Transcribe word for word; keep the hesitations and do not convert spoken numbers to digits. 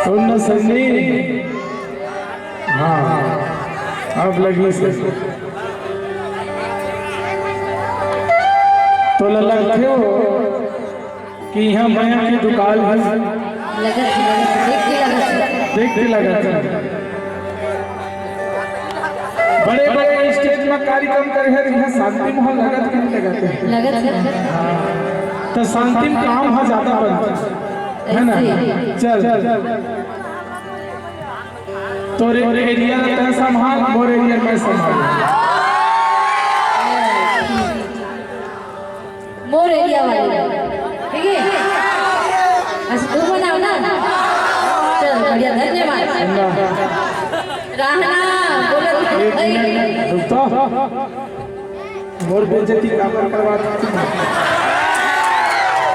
सुन न सन्नी। हाँ, अब लगी से। तोला लगथे हो कि इहाँ मया के दुकान हे? लगत हे, लगत हे, देख के लगत हे। देख के लगत हे। बड़े-बड़े stage में कार्यक्रम करे हे, इहाँ शांति माहौल लगत कि नहीं लगत हे? लगत हे। हाँ, तो शांति में काम ह ज्यादा बनथे, है ना? ऐसे। चल। तोर area ला तैं संभाल, मोर area मैं संभाल। मोर area वाले, ठीक है? अच्छा, तुम बनाओ ना। चल, बढ़िया, धन्यवाद। ना। रहना, बोलो, एक भाई। मिनट, रुक तो। मोर बेइज्जती काबर करवा देती?